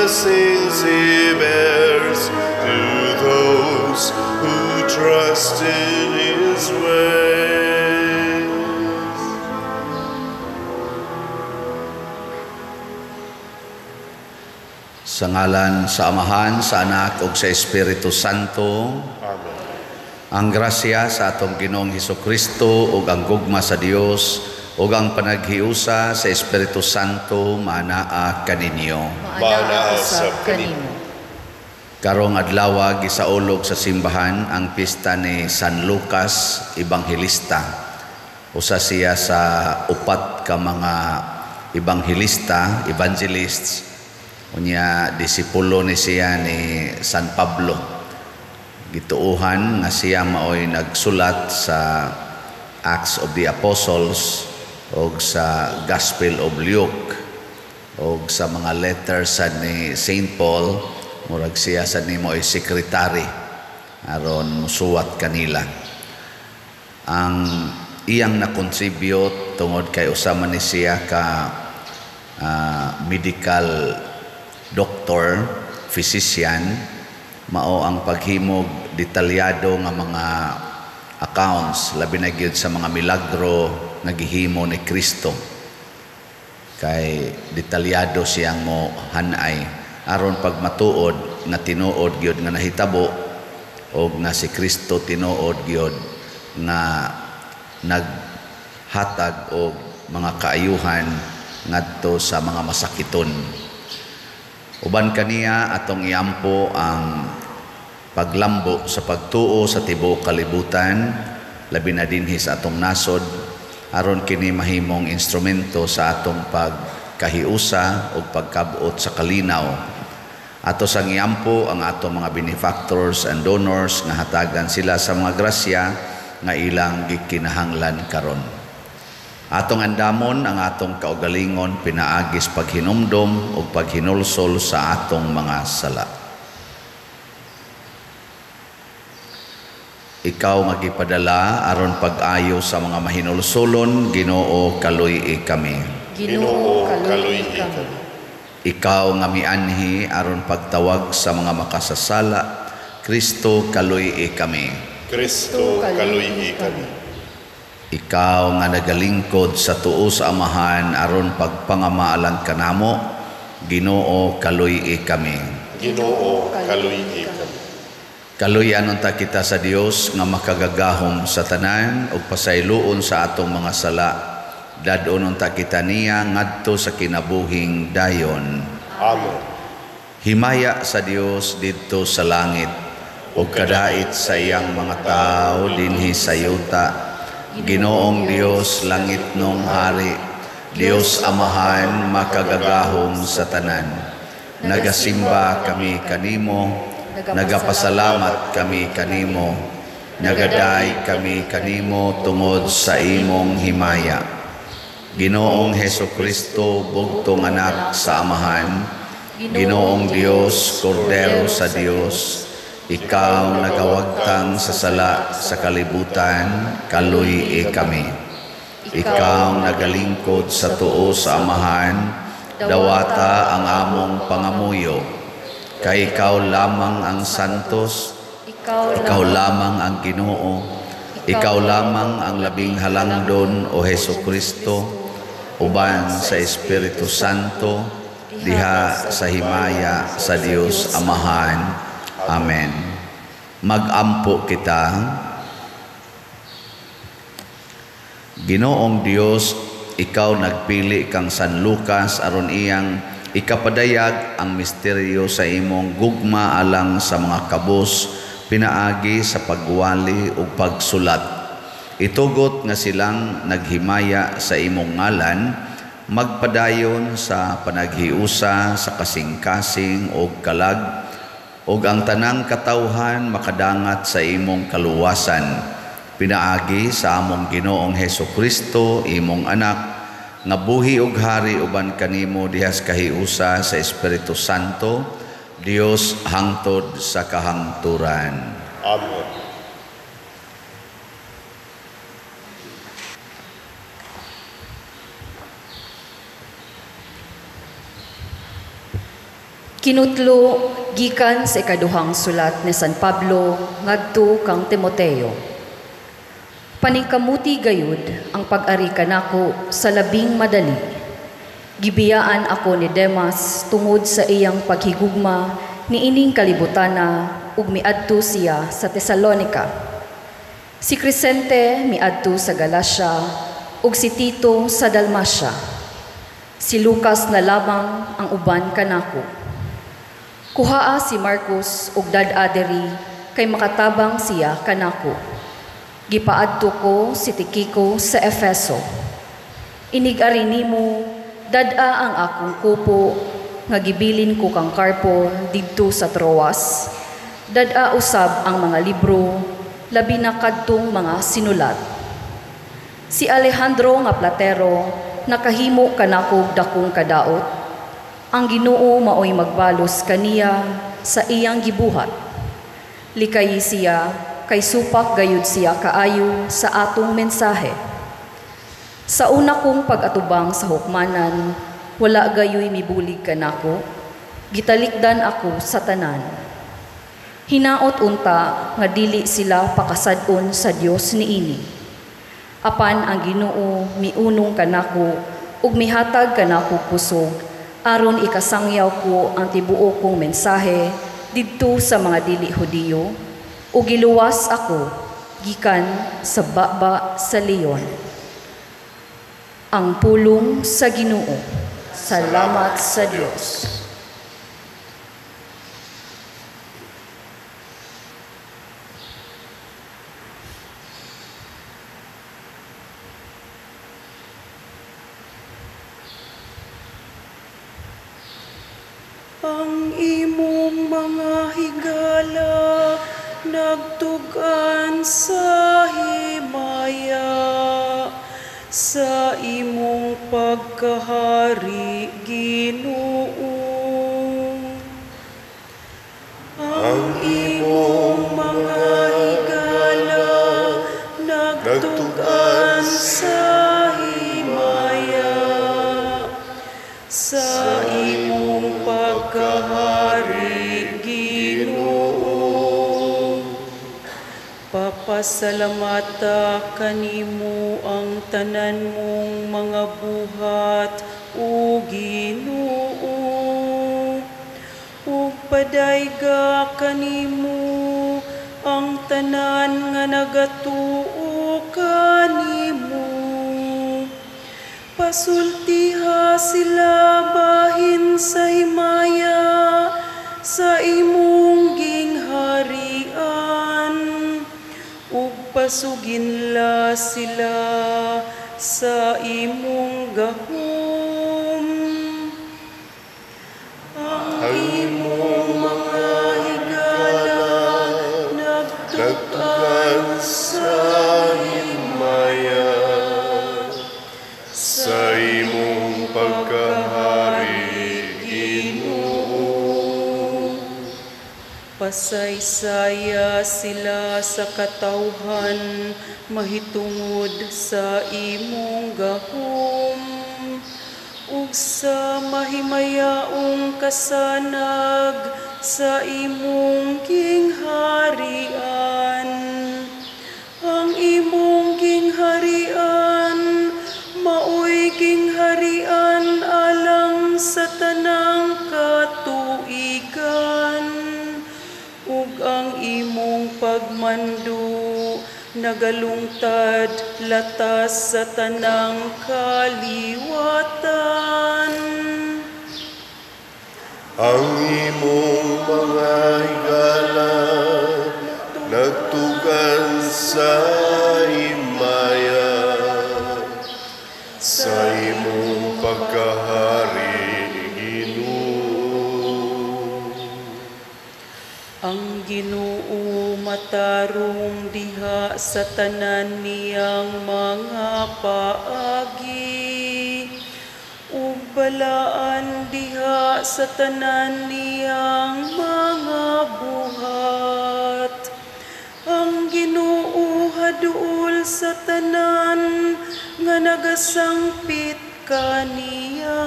Blessings he bears to those who trust in his ways. Sa ngalan sa Amahan, sa Anak ug sa Espiritu Santo. Amen. Ang grasya sa atong Ginoong Hesukristo ug ang gugma sa Dios ug ang panaghiusa sa Espiritu Santo maanaa kaninyo. Maanaa usab kanimo. Karong adlaw gisaulog sa simbahan ang pista ni San Lucas Ebanghilista. Usa siya sa upat ka mga ebanghelista, evangelists. Unya disipulo ni siya ni San Pablo. Gituohan nga siya maoy nagsulat sa Acts of the Apostles og sa Gospel of Luke og sa mga letters sa ni Saint Paul. Murag siya sa nimo ay sekretary aron musuwat kanila. Ang iyang nakontribute tungod kay usa man ni siya ka medical doctor, physician, mao ang paghimog detalyado nga mga accounts labi na gyud sa mga milagro nga gihimo ni Kristo. Kay detalyado siyang mo hanay aron pag matuod nga tinuod gyud nga nahitabo og nga si Kristo tinuod gyud nga naghatag og mga kaayuhan ngadto sa mga masakiton. Uban kaniya atong iampo ang paglambo sa pagtuo sa tibuok kalibutan, labi na dinhi sa atong nasod, aron kini mahimong instrumento sa atong pagkahiusa ug pagkabot sa kalinaw. Ato sang iampo ang atong mga benefactors and donors nga hatagan sila sa mga grasya nga ilang gikinahanglan karon. Atong andamon ang atong kaugalingon pinaagis paghinumdom ug paghinulsol sa atong mga sala. Ikaw nga gipadala aron pag-ayo sa mga mahinulsolon, Ginoo, kaluy-i kami. Ginoo, kaluy-i kami. Ikaw nga mianhi aron pagtawag sa mga makasasala, Kristo, kaluy-i kami. Kristo, kaluy-i kami. Ikaw nga nagalingkod sa tuo sa Amahan aron pagpangamaalan kanamo, Ginoo, kaluy-i kami. Ginoo, kaluy-i kami. Kaluyan unta kita sa Dios nga makagagahom sa tanan ug pasayloon sa atong mga sala. Dad-on unta kita niya ngadto sa kinabuhing dayon. Amen. Himaya sa Dios didto sa langit ug kadait sa iyang mga tawo dinhi sa yuta. Ginoong Dios, langit nong hari, Dios Amahan makagagahom sa tanan. Nagasimba kami kanimo, nagapasalamat kami kanimo, nagaday kami kanimo tungod sa imong himaya. Ginoong Hesukristo, bugtong anak sa Amahan, Ginoong Dios, Kordero sa Dios, ikaw nagawagtang sa sala sa kalibutan, kaluy-i kami. Ikaw nagalingkod sa tuo sa Amahan, dawata ang among pangamuyo. Kay ikaw lamang ang santos, ikaw lamang ang Ginoo, ikaw lamang ang labing halangdon, o Hesukristo, uban sa Espiritu Santo, diha sa himaya sa Dios Amahan. Amen. Magampo kita. Ginoong Dios, ikaw nagpili kang San Lucas aron iyang ikapadayag ang misteryo sa imong gugma alang sa mga kabos pinaagi sa pagwali ug pagsulat. Itugot nga silang naghimaya sa imong ngalan, magpadayon sa panaghiusa sa kasing-kasing ug kalag, ug ang tanang katawhan makadangat sa imong kaluwasan. Pinaagi sa among Ginoong Hesukristo, imong anak, nga buhi ug hari uban kanimo dihas kahiusa sa Espiritu Santo, Dios hangtod sa kahangturan. Amen. Kinutlo gikan sa ikaduhang sulat ni San Pablo ngadto kang Timoteo. Paningkamuti gayud ang pag-ari kanako sa labing madali. Gibiyaan ako ni Demas tungod sa iyang paghigugma niining kalibutana ug miadto siya sa Tesalonika. Si Crescente miadto sa Galacia ug si Tito sa Dalmacia. Si Lucas na lamang ang uban kanako. Kuhaa si Marcos ug dad-a diri kay makatabang siya kanako. Gipaadto ko si Tikiko sa Efeso. Inig-ari nimo, dad-a ang akong kupo nga gibilin ko kang Carpo didto sa Troas. Dad-a usab ang mga libro, labi na kadtong mga sinulat. Si Alejandro nga platero nakahimo kanako dakong kadaot. Ang Ginoo maoy magbalos kaniya sa iyang gibuhat. Likayi siya kay supak gayud siya kaayo sa atong mensahe. Sa una kong pag-atubang sa hukmanan, wala gayoy mibulig kanako, gitalikdan ako sa tanan. Hinaot unta nga dili sila pakasad-on sa Dios niini. Apan ang Ginoo miunong kanako ug mihatag kanako kusog aron ikasangyaw ko ang tibuok kong mensahe didto sa mga dili Hudiyo, ug giluwas ako gikan sa baba sa leon. Ang pulong sa Ginoo. Salamat sa Dios. Ang imong mga higala nagtugan sa himaya, sa imong pagkahari, Ginoo. Ang imong mga higala nagtugan sa himaya, sa imong pagkahari, Ginoo. Papasalamata kanimo ang tanan mong mga buhat, o Ginoo. Ug padayga kanimo ang tanan nga nagatuo kanimo. Pasultiha sila bahin sa himaya sa imong gingharian, ug pasuginla sila sa imong gahom. Ang imong mga higala nagtugan sa himaya, sa imong pagkahari, Ginoo. Pasaysaya sila sa katawhan mahitungod sa imong gahom, ug sa mahimayaong kasanag sa imong gingharian. Ang imong gingharian maoy gingharian alang sa tanang katuigan, ug ang imong pagmando nagalungtad latas sa tanang kaliwatan. Ang imong mga higala nagtugan sa himaya, sa imong pagkahari, Ginoo. Ang Ginoo matarong diha sa tanan niyang mga paagi, ug balaan diha sa tanan niyang mga buhat. Ang Ginoo haduol sa tanan nga nagasangpit kaniya,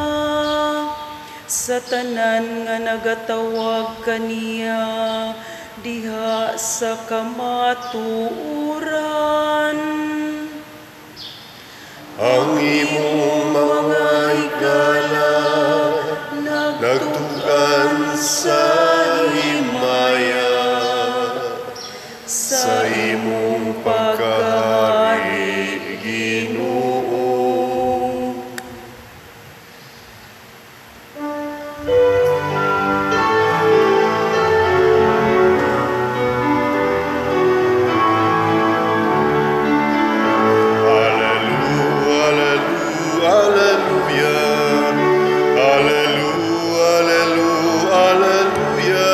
sa tanan nga nagatawag kaniya diha sa kamatuoran. Ang imong mga higala nagtukan sa himaya, sa imong pagkahari, Ginoo. Alleluia, alleluia, alleluia, alleluia, alleluia.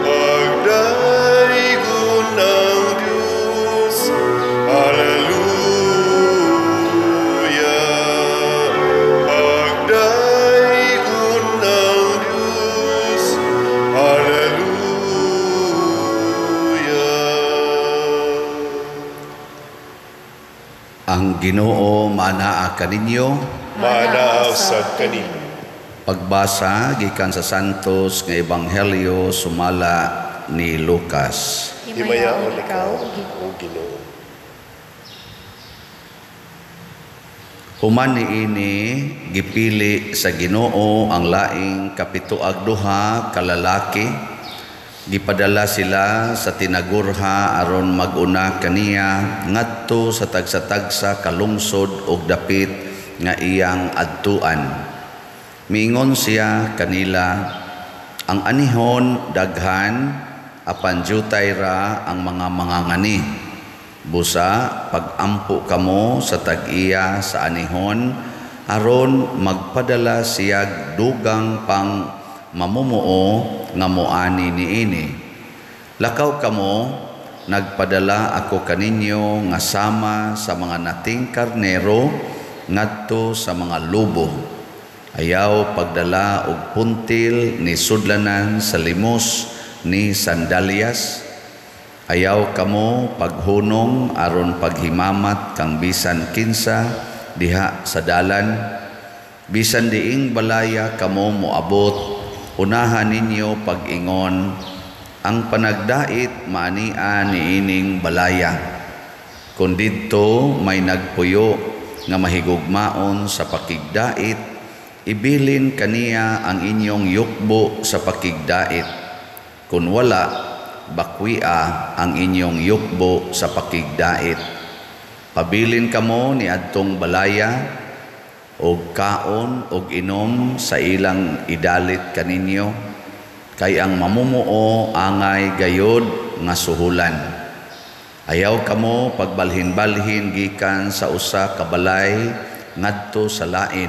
Pagdaygon ang Diyos. Alleluia. Pagdaygon ang Diyos. Alleluia. Ang Ginoo manaa kaninyo. Manaa sad kaninyo. Pagbasa gikan sa Santos nga Ebanghelyo sumala ni Lucas. Himayaon ikaw, O Ginoo. Human niini gipili sa Ginoo ang laing 72 ka lalaki. Gipadala sila sa tinagurha aron mag-una kaniya ngadto sa tagsa-tagsa ka lungsod og dapit nga iyang adtuan. Miingon siya kanila, ang anihon daghan apan jutay ra ang mga mangangani. Busa pagampo kamo sa tag-iya sa anihon aron magpadala siyag dugang pang mamumuo nga moani niini. Lakaw kamo, nagpadala ako kaninyo nga sama sa mga nating karnero ngadto sa mga lobo. Ayaw pagdala og puntil ni sudlanan sa limos ni sandalyas. Ayaw kamo paghunong aron paghimamat kang bisan kinsa diha sa dalan. Bisan diing balaya kamo moabot, unahan ninyo pag-ingon, ang panagdait maania niining balaya. Kun didto may nagpuyo nga mahigugmaon sa pakigdait, ibilin kaniya ang inyong yukbo sa pakigdait. Kun wala, bakwia ang inyong yukbo sa pakigdait. Pabilin kamo ni adtong balaya og kaon og inom sa ilang idalit kaninyo, kay ang mamumuo angay gayod nga suhulan. Ayaw kamo pagbalhin-balhin gikan sa usa ka balay ngadto sa lain.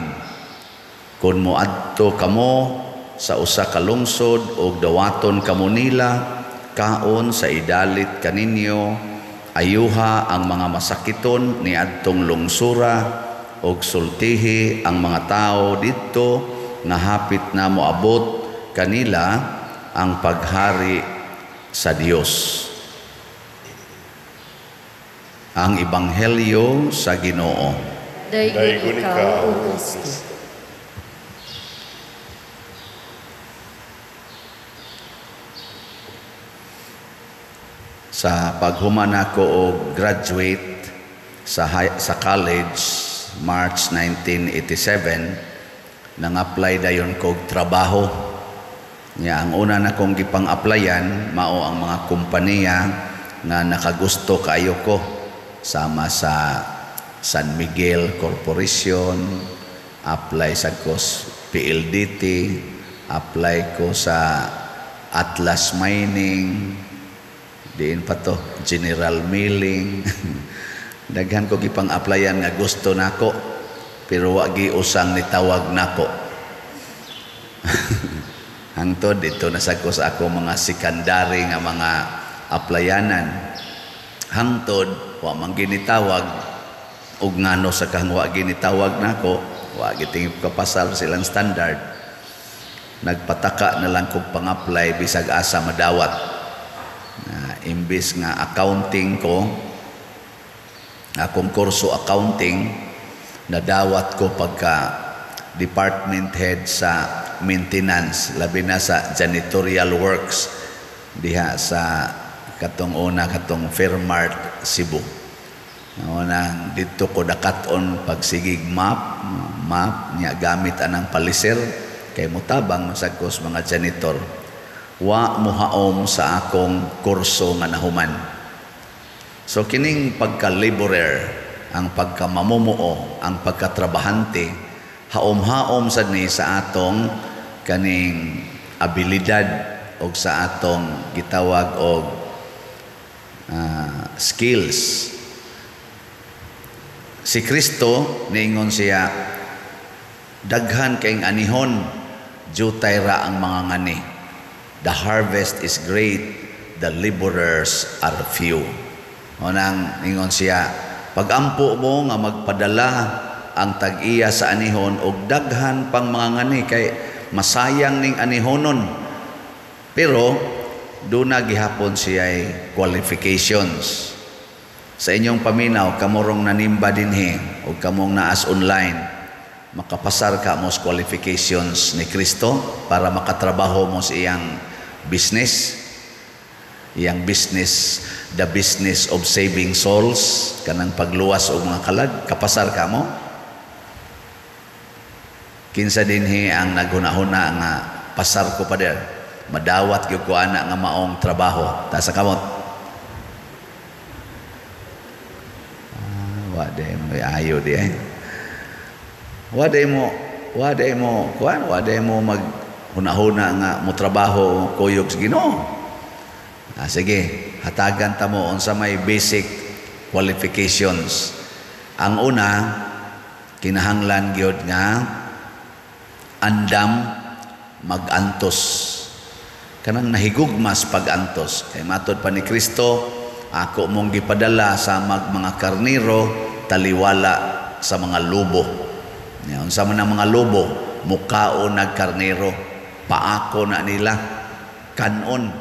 Kun moadto kamo sa usa ka lungsod og dawaton kamo nila, kaon sa idalit kaninyo, ayuha ang mga masakiton niadtong lungsura og sultihi ang mga tao didto nga hapit na moabot kanila ang paghari sa Dios. Ang Ebanghelyo sa Ginoo. Daygon ikaw, O Kristo. Sa paghuman ako og graduate sa college March 1987, nang-apply dayon kog trabaho. Nya ang una na kong gipang-applyan mao ang mga kompanya nga nakagusto kaayo ko, sama sa San Miguel Corporation, apply sa ko PLDT, apply ko sa Atlas Mining, diin pa to, General Milling. Daghan ko gipang-applyan nga gusto nako, pero wa gi usang nitawag nako. Hangtod dito na sad ko sa ako mga sekundary nga mga applyanan. Hangtod wa man ginitawag, ug ngano sa kang wa ginitawag nako, wa gitingip kapasal silang standard. Nagpataka na lang kog pang-apply bisag asa madawat. Imbis nga accounting ko, akong kurso accounting, nadawat ko pagka department head sa maintenance, labi na sa janitorial works diha sa katong una, katong Fairmart Cebu. Nang didto ko dakat-on pagsigig map map niya, gamit anang paliser kay mutabang masag ko sa mga janitor. Wa muhaom sa akong kurso nga nahuman. So kining pagka-laborer, ang pagkamamumuo, ang pagkatrabahante, haom-haom sad ni sa atong kaning abilidad og sa atong gitawag og skills. Si Kristo niingon siya, "Daghan kayong anihon, jutay ra ang mga ngani." The harvest is great, the laborers are few. O nang ingon siya, "Pagampo mo nga magpadala ang tag-iya sa anihon og daghan pang mga ngani kay masayang ning anihonon." Pero duna gihapon siya qualifications. Sa inyong paminaw, kamurong nanimba dinhi o kamong naas online, makapasar ka mo sa qualifications ni Kristo para makatrabaho mo sa iyang business? Iyang business, the business of saving souls, kanang pagluwas og mga kalag, kapasar ka mo? Kinsa dinhi ang naghuna-huna nga pasar ko, pader, madawat gyud ko ana nga maong trabaho? Taas sa kamot. Ah, wa day mo ayo di eh. Wa day mo kuan, wa day mo mag hunahuna nga mo trabaho kuyog sa Ginoo. Ah, sige, hatagan ta mo unsa may basic qualifications. Ang una, kinahanglan gyud nga andam magantos. Kanang nahigugmas pag-antos. Kay matod pa ni Kristo, "Ako mong gipadala sa mga karnero taliwala sa mga lobo." Ya, unsa man ang mga lobo? Mukaon nag karnero, paako na nila, kanon.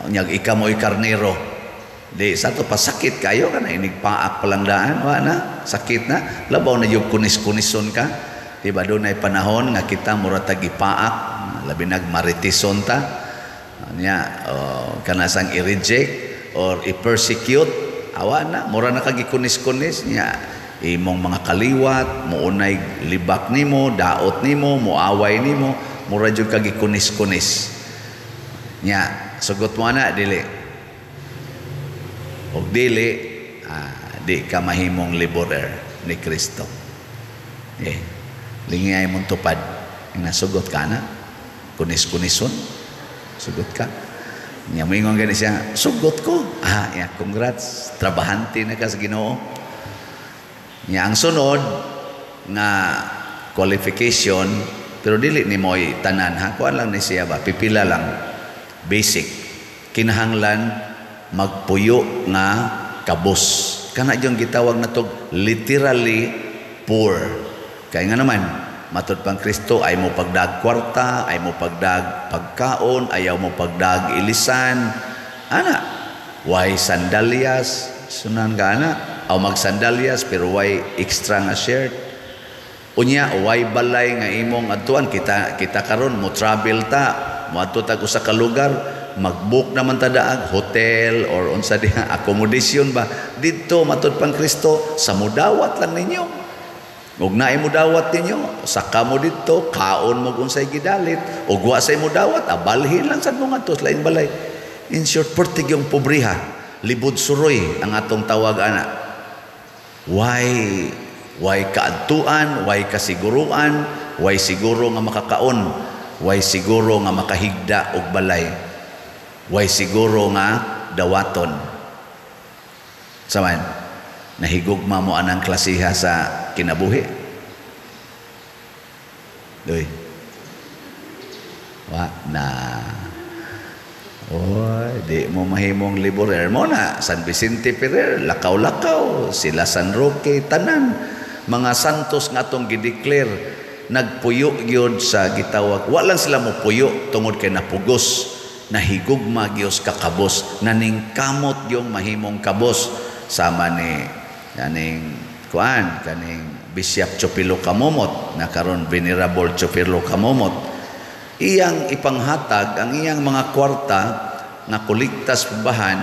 Unyag ika mo'y karnero. Di sa to pasakit kayo kana inig paak palang daan, wa na, sakit na. Labaw na yung kunis-kunison ka. Diba doon ay panahon nga kita mura tag gipaak, labi nag maritison ta. Nya, oh, kanasang i-reject or i-persecute, awa na, mura na kag gikunis-kunis nya imong mga kaliwat, muunay libak nimo, daot nimo, muaway nimo, mura jud kag gikunis-kunis. Nya, sugot mo na dili? Og dili, di ka mahimong laborer ni Kristo. Eh, lingay mong tupad. Nasugot ka na. Kunis-kunison. Sugot ka. Nya moingon gani siya, "Sugot ko." Ah, ya, congrats. Trabahante na ka sa Ginoo. Nya ang sunod nga qualification, pero dili ni mo'y tanan ha, kuan lang ni siya ba, pipila lang. Basic. Kinahanglan magpuyo nga kabos. Kana yung gitawag na to literally poor. Kaya nga naman, matod pang Kristo, ay mo pagdag kwarta, ay mo pagdag pagkaon, ayaw mo pagdag ilisan. Ana, why sandalyas? Sunan ka ana? Aw magsandalyas pero why extra nga shirt? Unya, why balay nga imong adtuan? Kita kita karon mo travel ta, moadto tag usa ka lugar, mag-book naman ta daag hotel or unsa diha accommodation ba. Didto matod pang Kristo, sa mudawat lang ninyo. Ug naay mudawat ninyo, saka mo didto, kaon mo unsay gidalit, ug wa say mudawat, abalhin lang sad mo ngadto sa laing balay. In short, pertig yung pobriha, libod suroy ang atong tawag ana. Why kaadtuan, why kasiguruan, why siguro nga makakaon, why siguro nga makahigda og balay, why siguro nga dawaton. Saman, nahigugma mo anang klasiha sa kinabuhi? Doy. Wa na. Oy, di mo mahimong laborer mo na. San Vicente Ferrer, lakaw-lakaw, sila San Roque, tanan. Mga santos nga atong gideclare, nagpuyo gyud sa gitawag. Wa lang sila mo puyo tungod kay napugos, nahigugma gyud kakabos, naningkamot yung mahimong kabos. Sama ni kaning kuan, kaning Bishop Chopilo Camomot, na karon Venerable Chopilo Camomot. Iyang ipanghatag ang iyang mga kwarta nga kolektas bahan,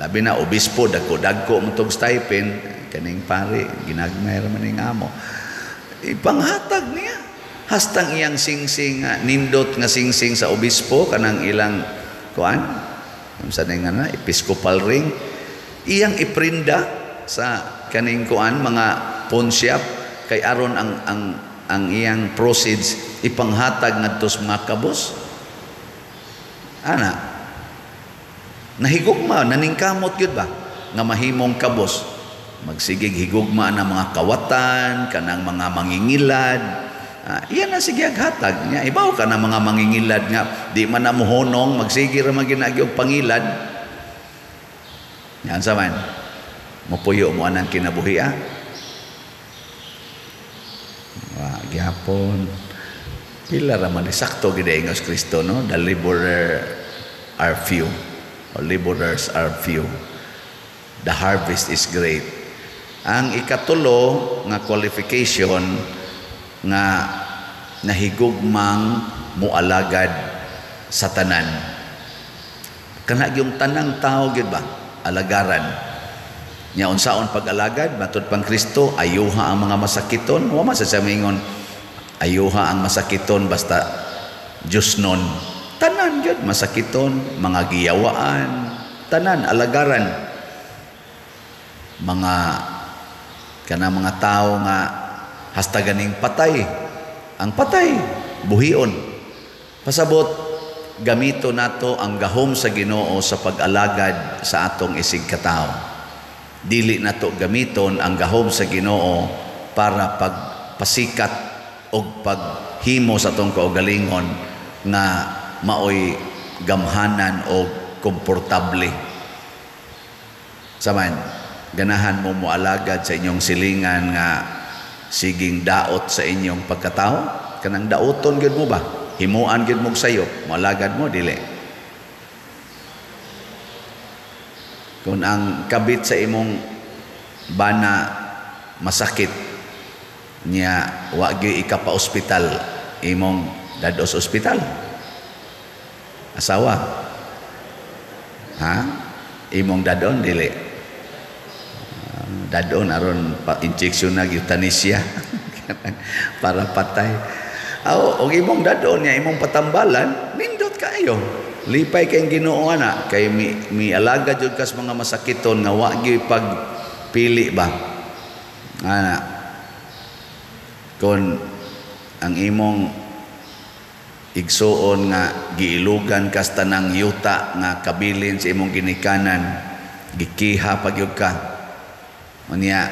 labi na obispo, dagko-dagko mo tog stipend, kaning pare ginagmay ra man ning amo. Ipanghatag niya hastang iyang singsing, nindot nga singsing sa obispo, kanang ilang kuan unsa ning nga episcopal ring, iyang iprinda sa kaning kuan mga pawn shop kay aron ang iyang proceeds ipanghatag ngadto sa mga kabos. Ana, nahigugma, naningkamot gyud ba nga mahimong kabos, magsigig higugma na mga kawatan, kanang mga mangingilad. Iyan na sige hatag niya. Ibaw ka na mga mangingilad nga di man na muhonong, magsige ra man ginagi og pangilad. Yan sa man mopuyo mo anang kinabuhi ah. Wa gyapon. Pila ra man sakto gid ingos Kristo, no? The laborer are few, or laborers are few. The harvest is great. Ang ikatulo nga qualification nga nahigugmang mualagad sa tanan. Kana yung tanang tao gyud ba alagaran. Nya unsaon pag-alagad matud pang Kristo, ayuha ang mga masakiton. Wa man sa siya mingon ayuha ang masakiton basta Diyos nun. Tanan gyud masakiton, mga giyawaan, tanan alagaran. Mga kana mga tao nga hasta ganing patay, ang patay buhion. Pasabot gamito nato ang gahom sa Ginoo sa pag-alagad sa atong isig katawo. Dili nato gamiton ang gahom sa Ginoo para pagpasikat og paghimo sa atong kaugalingon nga maoy gamhanan o komportable. Saman, ganahan mo moalagad sa inyong silingan nga siging daot sa inyong pagkatao? Kanang daoton gyud mo ba? Himuan gyud mo sayop, moalagad mo dili. Kung ang kabit sa imong bana masakit niya, wa gyud ikapa-ospital, imong dados ospital. Asawa. Ha? Imong dadon dili. Dadon aron pa injection na euthanasia para patay. Aw, og imong dadon niya imong patambalan, nindot kaayo. Lipay kay Ginoo ana kay mi alaga jud kas mga masakiton nga wa gyud pagpili ba. Ana, kon ang imong igsuon nga giilugan kas tanang yuta nga kabilin sa imong ginikanan, gikiha pagyud ka. Unya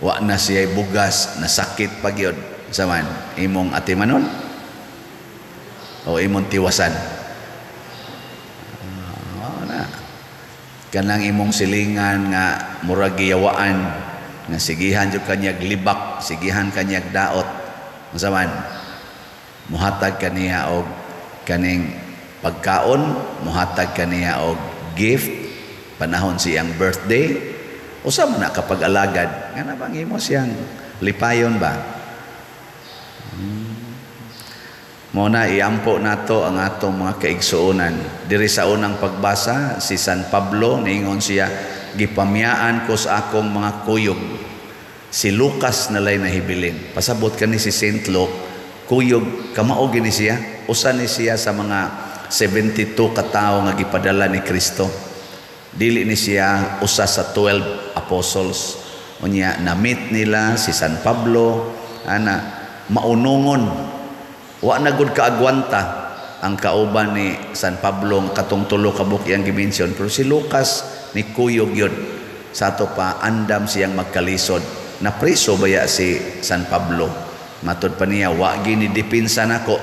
wa na siya bugas, nasakit pagyud saman imong atimanon o imong tiwasan. Na kanang imong silingan nga murag giyawaan nga sigihan jud kanyag libak, sigihan kanyag daot, unsa man muhatag kaniya og kaning pagkaon, muhatag kaniya og gift panahon siyang birthday, usa man na kapag-alagad nga na bang imo siyang lipayon ba? Mo na iampo nato ang atong mga kaigsuonan. Diri sa unang pagbasa, si San Pablo niingon siya, gipamiyaan ko sa akong mga kuyog. Si Lucas nalay nahibilin. Pasabot kani si Saint Luke, kuyog kamao gini siya. Usa ni siya sa mga 72 katawo nga gipadala ni Kristo. Dili ni siya usa sa 12 apostles. Unya na-meet nila si San Pablo, ana maunongon. Wa na gud kaagwanta ang kauban ni San Pablo katong tulo ka buok iyang gimension, pero si Lucas ni kuyog yun. Sa ato pa andam siyang magkalisod. Napriso baya si San Pablo. Matod pa niya, wa gini dipinsa nako.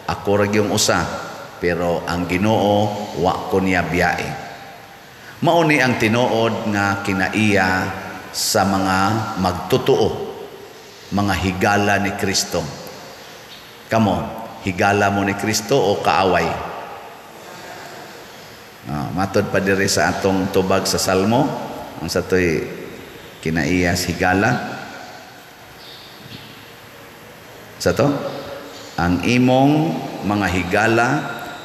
Ako ra gyung usa, pero ang Ginoo wa ko niya biyae. Mao ni ang tinuod nga kinaiya sa mga magtotoo, mga higala ni Kristo. Kamo, higala mo ni Kristo o kaaway? Matod pa diri sa atong tubag sa Salmo, ang sa to'y kinaiyas higala. Sa to? Ang imong mga higala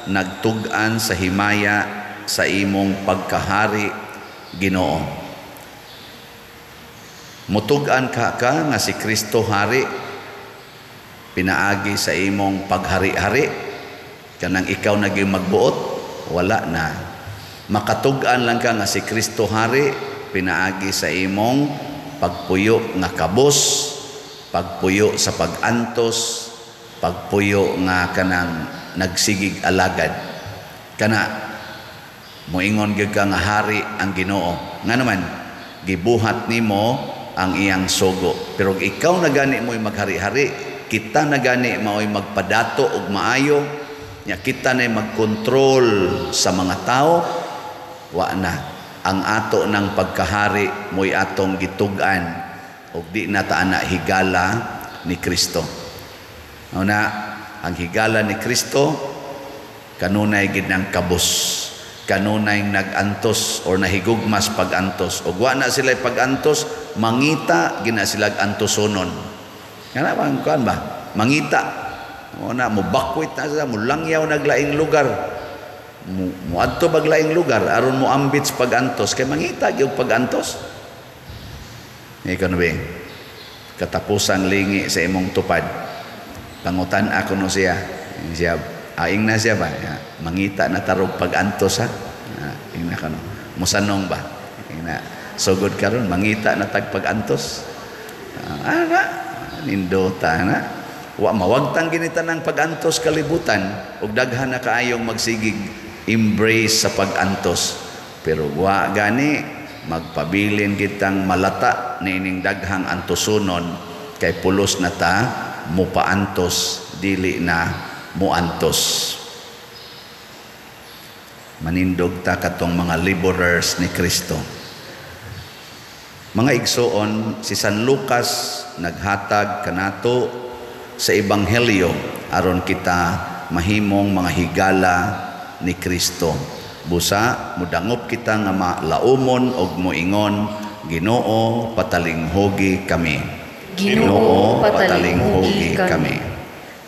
nagtug-an sa himaya sa imong pagkahari, Ginoo. Mutug-an ka ka nga si Kristo hari pinaagi sa imong paghari-hari, kanang ikaw naging magbuot, wala na. Makatug-an lang ka nga si Kristo hari pinaagi sa imong pagpuyo nga kabos, pagpuyo sa pagantos, pagpuyo nga kanang nagsigig alagad. Kana moingon gyud ka nga hari ang Ginoo. Nga naman gibuhat nimo ang iyang sugo. Pero ikaw na gani mo'y maghari-hari, kita na gani mao'y magpadato og maayo, nya kita na magkontrol sa mga tao, wa na. Ang ato ng pagkahari mo'y atong gitug-an og di na ta ana higala ni Kristo. Una, ang higala ni Kristo kanunay gid ng kabos, kanunay nag-antos or nahigugmas pag-antos. Og wa na sila pag-antos, mangita gina sila antosonon. Kana bang kuan ba? Mangita. Una mo bakwit na sila, mulangyaw naglaing lugar. Muadto bag laing lugar aron mo ambit sa pag-antos kay mangita gyud pag-antos. Ikaw na ba? Katapusang lingi sa imong tupad. Pangutan ako no siya. Siya, aing na siya ba? Ya, mangita na tarog pag-antos ha. Ing na kano. Musanong ba? Ing na. Sugod karon mangita na tag pag-antos. Ana, nindota na. Wa mawagtang ginita ng pag-antos kalibutan ug daghan na kaayong magsigig embrace sa pag-antos. Pero wa gani magpabilin kitang malata niining daghang antosonon kay pulos na ta mupaantos, dili na muantos. Manindog ta katong mga laborers ni Kristo. Mga igsoon, si San Lucas naghatag kanato sa ebanghelyo aron kita mahimong mga higala ni Kristo. Busa mudangop kita nga malaumon og moingon, Ginoo, patalinghugi kami. Ginoo, patalinghugi kami.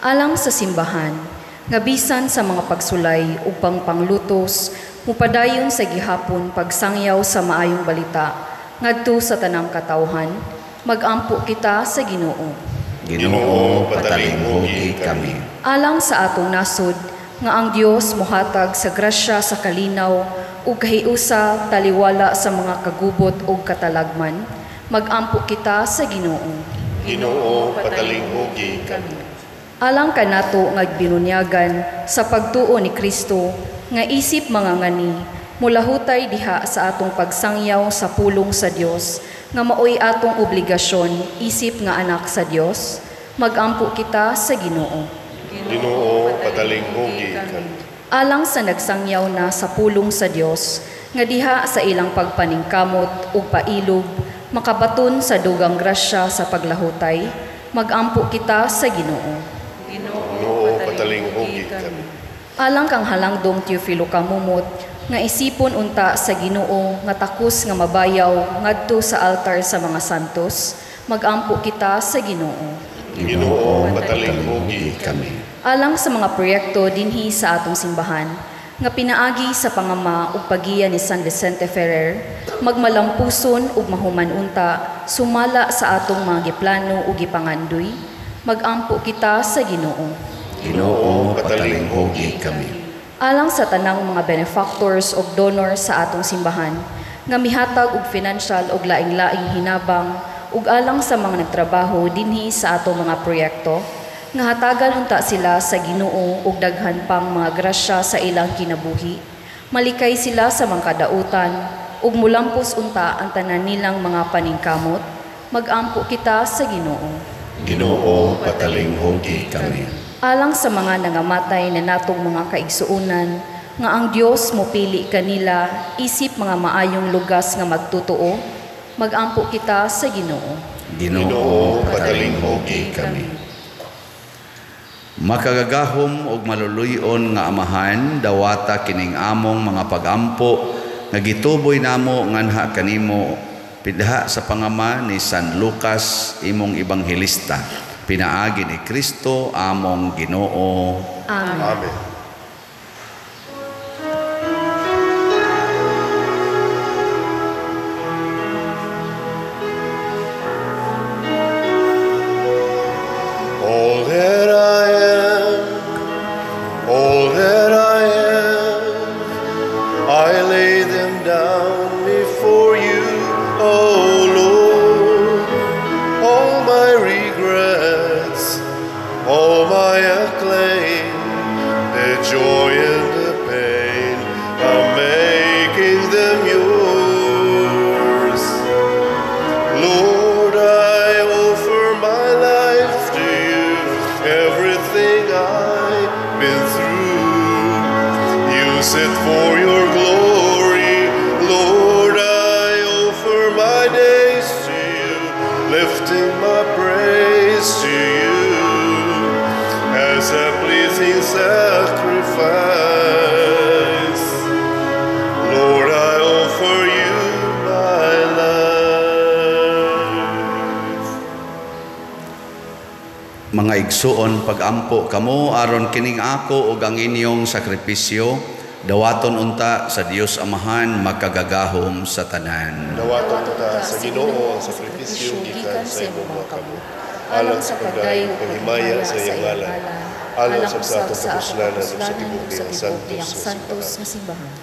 Alang sa simbahan, nga bisan sa mga pagsulay ug pangpanglutos, mupadayon sa gihapon pagsangyaw sa maayong balita ngadto sa tanang katawhan, magampo kita sa Ginoo. Ginoo, patalinghugi kami. Alang sa atong nasod, nga ang Dios mohatag sa grasya sa kalinaw ug kahiusa taliwala sa mga kagubot ug katalagman, magampo kita sa Ginoo. Ginoo, patalinghugi kami. Alang kanato nga binunyagan sa pagtuo ni Kristo, nga isip mga ngani, mulahutay diha sa atong pagsangyaw sa pulong sa Dios, nga maoy atong obligasyon isip nga anak sa Dios, magampo kita sa Ginoo. Ginoo, patalinghugi kami. Alang sa nagsangyaw na sa pulong sa Dios, nga diha sa ilang pagpaningkamot ug pailob, makabaton sa dugang grasya sa paglahutay, magampo kita sa Ginoo. Ginoo, patalinghugi kami. Alang kang halangdong Teofilo Kamumot, nga isipon unta sa Ginoo nga takos nga mabayaw ngadto sa altar sa mga santos, magampo kita sa Ginoo. Ginoo, patalinghugi kami. Alang sa mga proyekto dinhi sa atong simbahan, nga pinaagi sa pangama ug pagiya ni San Vicente Ferrer, magmalampuson ug mahuman unta sumala sa atong mga giplano ug gipangandoy, magampo kita sa Ginoo. Ginoo, patalinghugi kami. Alang sa tanang mga benefactors ug donors sa atong simbahan, nga mihatag og financial ug laing-laing hinabang, ug alang sa mga nagtrabaho dinhi sa atong mga proyekto, nga hatagan unta sila sa Ginoo ug daghan pang mga grasya sa ilang kinabuhi, malikay sila sa mga kadautan, ug mulampos unta ang tanan nilang mga paningkamot, magampo kita sa Ginoo. Ginoo, patalinghugi kami. Alang sa mga nangamatay na natong mga kaigsuonan, nga ang Dios mopili kanila isip mga maayong lugas nga magtotoo, magampo kita sa Ginoo. Ginoo, patalinghugi kami. Makagagahom og maluluy-on nga Amahan, dawata kining among mga pagampo nga gituboy namo nganha kanimo pidha sa pangama ni San Lucas imong ebanghelista. Pinaagi ni Kristo among Ginoo. Amen. Amen. All that I am, all that I am, I lay them down before you, O Lord. All my regrets, all my acclaim, the joy and the pain, I'm making them yours. Lord, I offer my life to you, everything I've been through. Use it for your glory. Lord, I offer my days to you, lifting my praise to you as a pleasing sacrifice. Lord, I offer you my life. Mga igsuon, pagampo kamo aron kining ako ug ang inyong sakripisyo dawaton unta sa Dios Amahan makagagahom sa tanan. Dawaton ta sa Ginoo ang sakripisyo gikan sa imong mga kamot, alang sa pagdayon ug paghimaya sa iyang ngalan, alang sab sa atong kapuslanan ug sa tibuok diyang santos nga simbahan.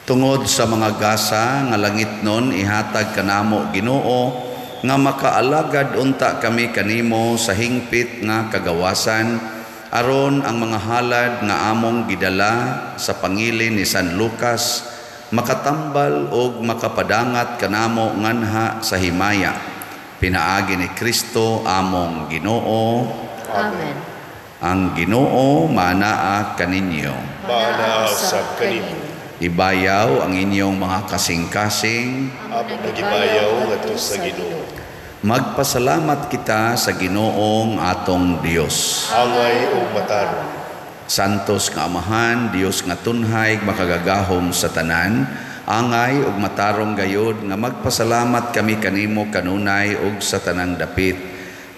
Tungod sa mga gasa nga langitnon ihatag kanamo Ginoo nga makaalagad unta kami kanimo sa hingpit nga kagawasan, aron ang mga halad nga among gidala sa pangilin ni San Lucas makatambal og makapadangat kanamo nganha sa himaya. Pinaagi ni Kristo among Ginoo. Amen. Ang Ginoo manaa kaninyo. Maanaa usab kanimo. Ibayaw ang inyong mga kasing-kasing. Among nagibayaw ngadto sa Ginoo. Magpasalamat kita sa Ginoong atong Dios. Angay ug matarong. Santos nga Amahan, Dios nga tunhay, makagagahom sa tanan, angay ug matarong gayod nga magpasalamat kami kanimo kanunay ug sa tanang dapit.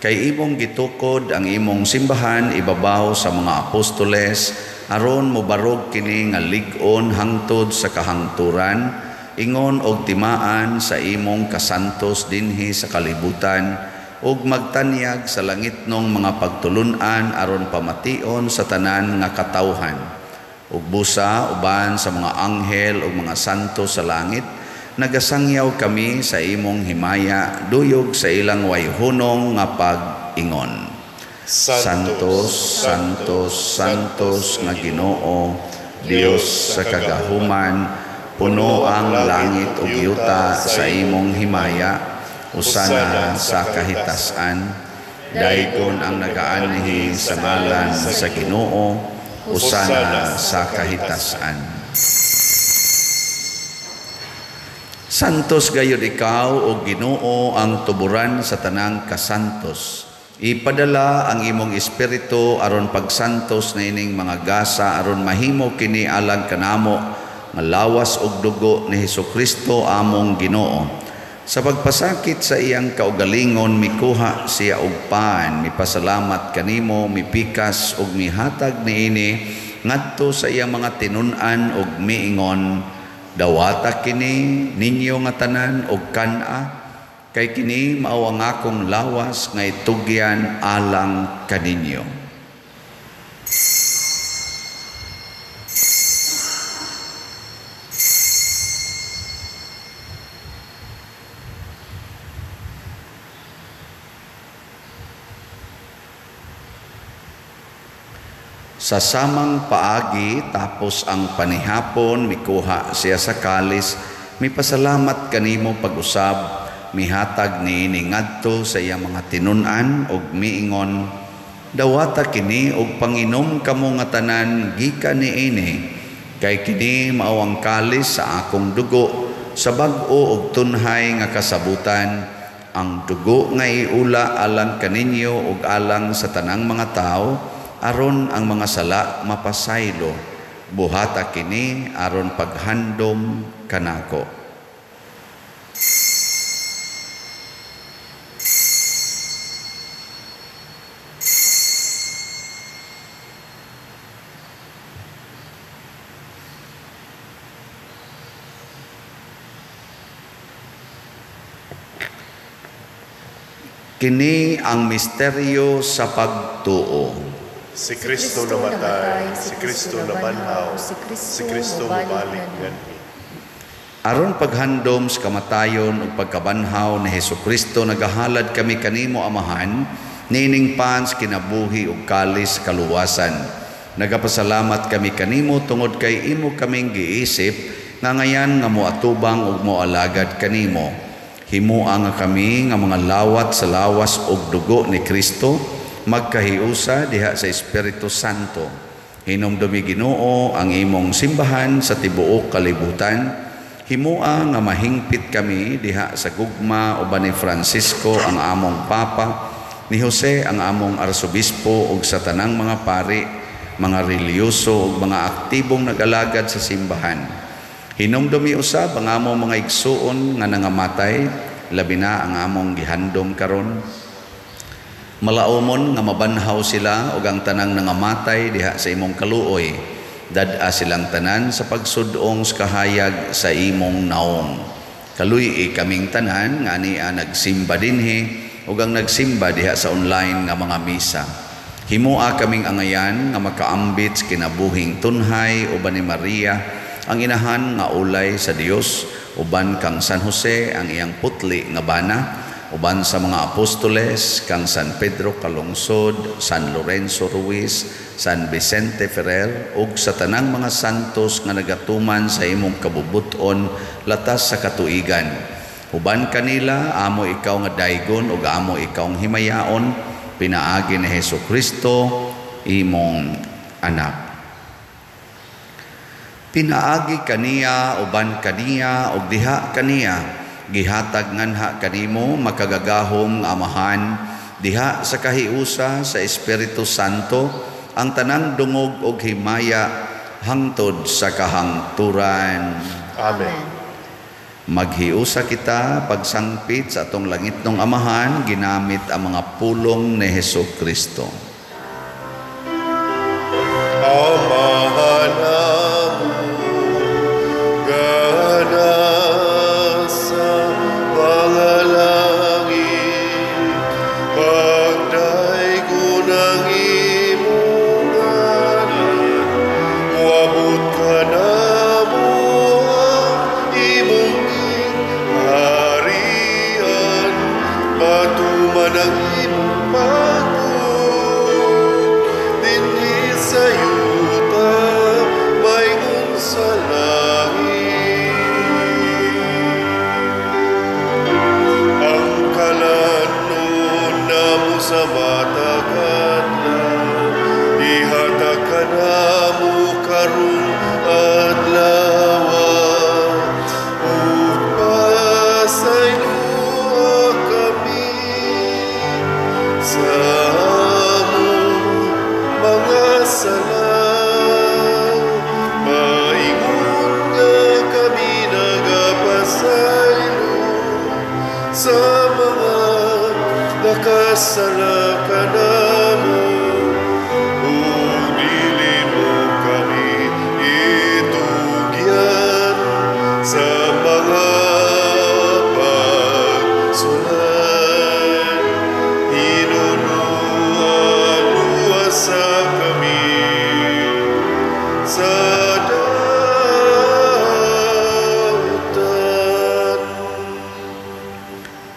Kay imong gitukod ang imong simbahan ibabaw sa mga apostoles, aron mobarog kini nga lig-on hangtod sa kahangturan, ingon og timaan sa imong kasantos dinhi sa kalibutan, ug magtanyag sa langitnong mga pagtulun-an aron pamation sa tanan nga katawhan. Ug busa uban sa mga anghel ug mga santo sa langit, nagasangyaw kami sa imong himaya duyog sa ilang wayhunong nga pag-ingon. Santos, Santos, Santos nga Ginoo, Dios sa kagahuman, puno ang langit ug yuta sa imong himaya, usana sa kahitasan. Daygon ang nagaanhi sa ngalan sa Ginoo, usana sa kahitasan. Santos gayud ikaw o Ginoo ang tuburan sa tanang kasantos. Ipadala ang imong espiritu aron pagsantos na ining mga gasa aron mahimo kini alang kanamo nga lawas ug dugo ni Hesukristo among Ginoo. Sa pagpasakit sa iyang kaugalingon mikuha siya og pan, mipasalamat kanimo, mipikas ug mihatag niini ngadto sa iyang mga tinun-an ug miingon, dawata kini ninyo nga tanan og kan-a, kay kini mao ang akong lawas nga itugyan alang kaninyo. Sa samang paagi, tapos ang panihapon, mikuha siya sa kalis, mipasalamat kanimo pag-usab, mihatag niini ngadto sa iyang mga tinun-an ug miingon, dawata kini og panginom kamo nga tanan gikan niini, kay kini mao ang kalis sa akong dugo sa bag-o og tunhay nga kasabutan, ang dugo nga iula alang kaninyo ug alang sa tanang mga tawo, aron ang mga sala mapasaylo. Buhata kini aron paghandom kanako. Kini ang misteryo sa pagtuo. Si Kristo namatay, si Kristo nabanhaw, si Kristo mobalik nganhi. Aron paghandom sa kamatayon ug pagkabanhaw ni Hesukristo, nagahalad kami kanimo, Amahan, niining pan sa kinabuhi ug kalis sa kaluwasan. Nagapasalamat kami kanimo tungod kay imo kaming giisip nga ngayan nga moatubang ug moalagad kanimo. Himoa nga kami nga mga lawat sa lawas ug dugo ni Kristo magkahiusa diha sa Espiritu Santo. Hinumdumi, Ginoo, ang imong simbahan sa tibuok kalibutan. Himoa nga mahingpit kami diha sa gugma uban ni Francisco ang among Papa, ni Jose ang among Arsobispo ug sa tanang mga pari, mga relihiyoso ug mga aktibong nag-alagad sa simbahan. Hinumdumi usab ang among mga igsuon nga nangamatay, labi na ang among gihandom karon. Malaumon nga mabanhaw sila ug ang tanang nangamatay diha sa imong kaluoy. Dad-a silang tanan sa pagsudong sa kahayag sa imong naong. Kaluy-i kaming tanan nga ania nagsimba dinhi ug ang nagsimba diha sa online nga mga misa. Himoa kaming angayan nga makaambit sa kinabuhing tunhay uban ni Maria ang inahan nga ulay sa Dios, uban kang San Jose ang iyang putli nga bana, uban sa mga apostoles kang San Pedro Calungsod, San Lorenzo Ruiz, San Vicente Ferrer ug sa tanang mga santos nga nagatuman sa imong kabubut-on latas sa katuigan. Uban kanila amo ikaw nga daygon ug amo ikaw ang himayaon pinaagi ni Hesukristo imong anak. Pinaagi kaniya, uban kaniya ug diha kaniya, gihatag nganha kanimo makagagahom nga Amahan diha sa kahiusa sa Espiritu Santo ang tanang dungog ug himaya hangtod sa kahangturan. Amen. Maghiusa kita pagsangpit sa atong langitnong Amahan ginamit ang mga pulong ni Hesukristo. Amahan amon nga nasa mga langit, pagdaygon ang imong ngalan, moabot kanamo ang imong gingharian, matuman ang imong pagbuot dinhi sa yuta maingon sa langit. Ang kalanon namo sa matag adlaw, ihatag kanamo karong adlaw, ug pasayloa kami sa among mga sala, maingon nga kami nagapasaylo sa mga nakasala kanamo, ug dili mo kami itugyan sa mga pagsulay. Hinunua, luwasa kami sa dautan.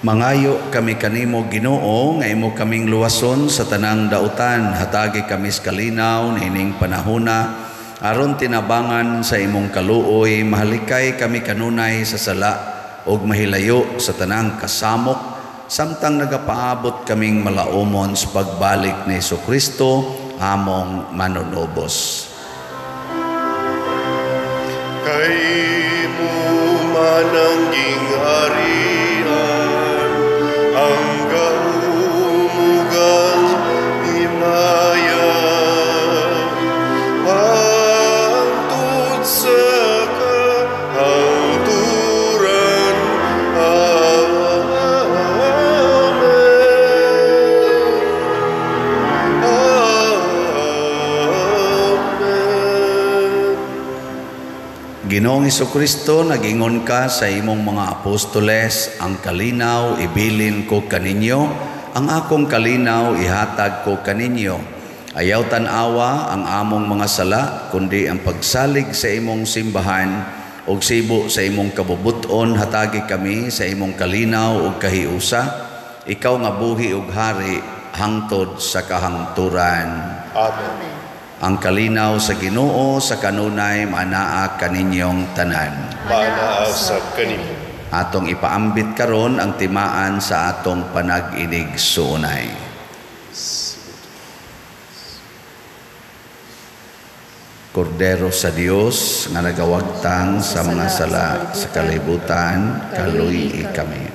Mangayo kami kanimo, Ginoo, nga imo kaming luwason sa tanang dautan. Hatagi kami sa kalinaw niining panahona aron tinabangan sa imong kaluoy mahalikay kami kanunay sa sala ug mahilayo sa tanang kasamok samtang nagapaabot kaming malaumon sa pagbalik ni Hesukristo among manunubos. Kay imo man ang gingharian, ang gahom ug ang himaya, hangtod sa kahangturan. Amen. Amen. Ginoong Hesukristo, nagingon ka sa imong mga apostoles, "Ang kalinaw ibilin ko kaninyo, Ang akong kalinaw ihatag ko kaninyo. Ayaw tan-awa ang among mga sala, kundi ang pagsalig sa imong simbahan ug sibo sa imong kabubuton, hatagi kami sa imong kalinaw ug kahiusa. Ikaw nga buhi ug hari hangtod sa kahangturan. Amen. Ang kalinaw sa Ginoo sa kanunay maanaa kaninyong tanan. Maanaa sa kanimo. Atong ipaambit karon ang timaan sa atong panag-inig suunay. Kordero sa Dios nga nagawagtang sa mga sala sa kalibutan, kaluy kami.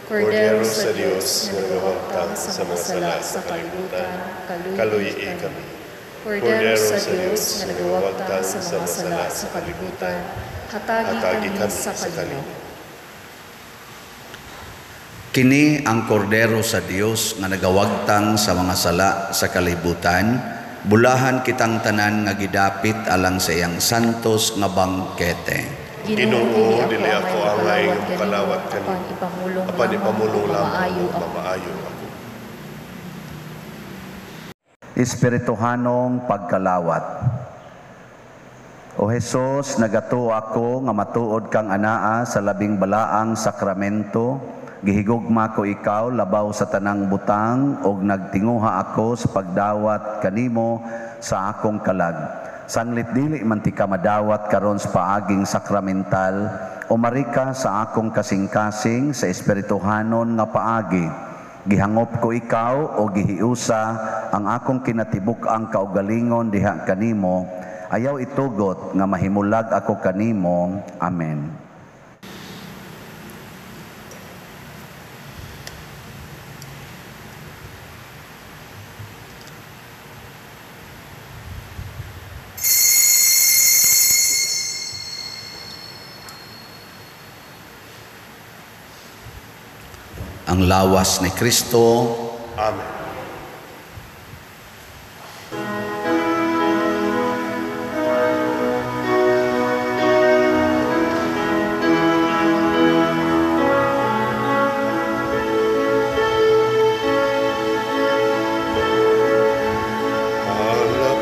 Kordero sa Dios nga nagawagtang sa mga sala sa kalibutan, kaluy kami. Kordero sa Dios nga nagawagtang sa mga sala sa kalibutan, hatagi kami sa kalinaw. Kini ang kordero sa Dios nga nagawagtang sa mga sala sa kalibutan, bulahan kitang tanan nga gidapit alang sa iyang santos nga bangkete. Ginoo, dili ako angay nga makalawat kanimo, apan ipamulong lamang ug mamaayo ako. Espirituhanong pagkalawat. O Hesus, nagatuo ako nga matuod kang anaa sa labing balaang sakramento. Gihigugma ko ikaw labaw sa tanang butang og nagtinguha ako sa pagdawat kanimo sa akong kalag. Sanglit dili man ti ka madawat karon sa paaging sakramental, umarika sa akong kasing-kasing sa espirituhanon nga paagi. Gihangop ko ikaw o gihiusa ang akong kinatibuk-ang kaugalingon diha kanimo. Ayaw itugot nga mahimulag ako kanimo. Amen. Ang lawas ni Kristo. Amen.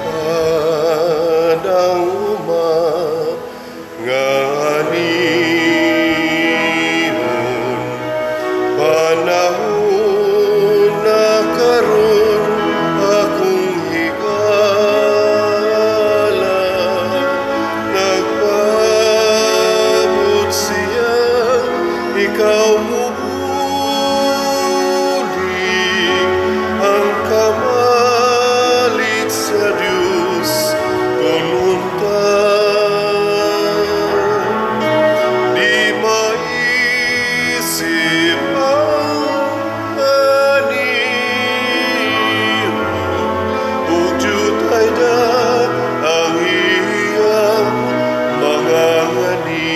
Alapad ang uma nga anihon, panahon na karon akong higala, nagpaabot siya, ikaw mubulig, ang kamalit sa Diyos tununta. Di maisip ang anihon, ug jutay da ang iyang mga ngani.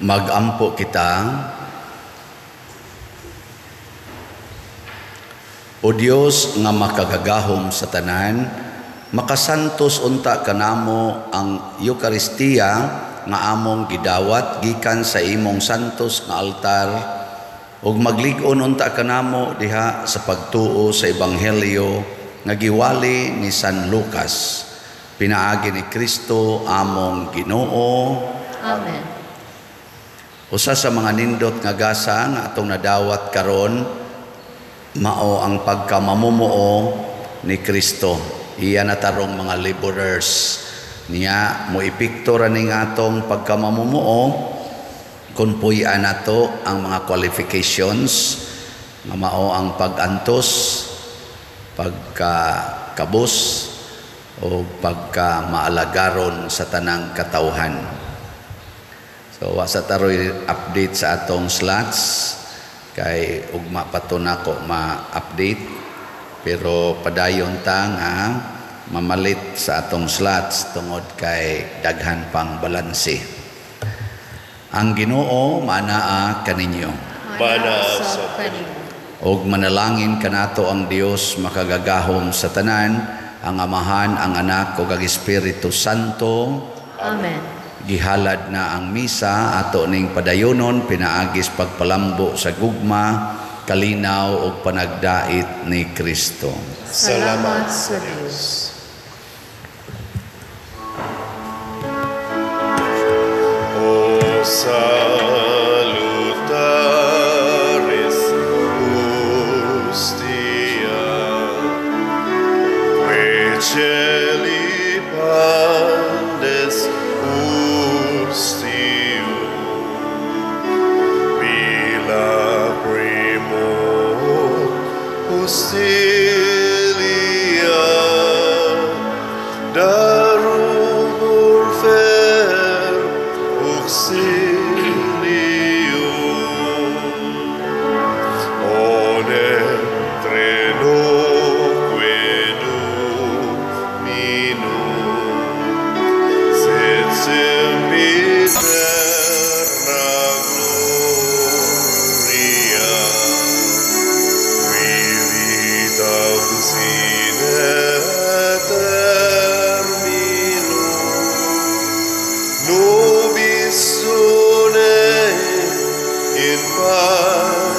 Magampo kita. O Dios nga makagagahom sa tanan, makasantos unta kanamo ang Eukaristiya nga among gidawat gikan sa imong santos nga altar, ug maglig-on unta kanamo diha sa pagtuo sa Ebanghelyo nga giwali ni San Lucas, pinaagi ni Kristo among Ginoo. Amen. Usa sa mga nindot nga gasa nga atong nadawat karon mao ang pagkamamumuo ni Kristo. Iya na tarong mga laborers niya mo epekto ra ning atong pagkamamumuo kung puy-an nato ang mga qualifications. Nga mao ang pag-antos, pagkakabos o pagka-maalagaron sa tanang katawhan. So wa sa taroy update sa atong slots kay ugma pa to nako ma-update, pero padayon ta nga mamalit sa atong slots tungod kay daghan pang balanse. Ang Ginoo maanaa kaninyo. Maanaa usab kanimo. Og manalangin kanato ang Dios makagagahom sa tanan, ang Amahan, ang Anak ug ang Espiritu Santo. Amen. Gihalad na ang misa, ato ning padayonon pinaagis pagpalambo sa gugma, kalinaw ug panagdait ni Kristo. Salamat sa Dios. O salutaris hostia, qui celi pandes ustium, bila primo hostilia, darum fer auxilium, onem trenoque dominum, sed sempiterna gloria, qui vitam sine termino, nobis une in pace.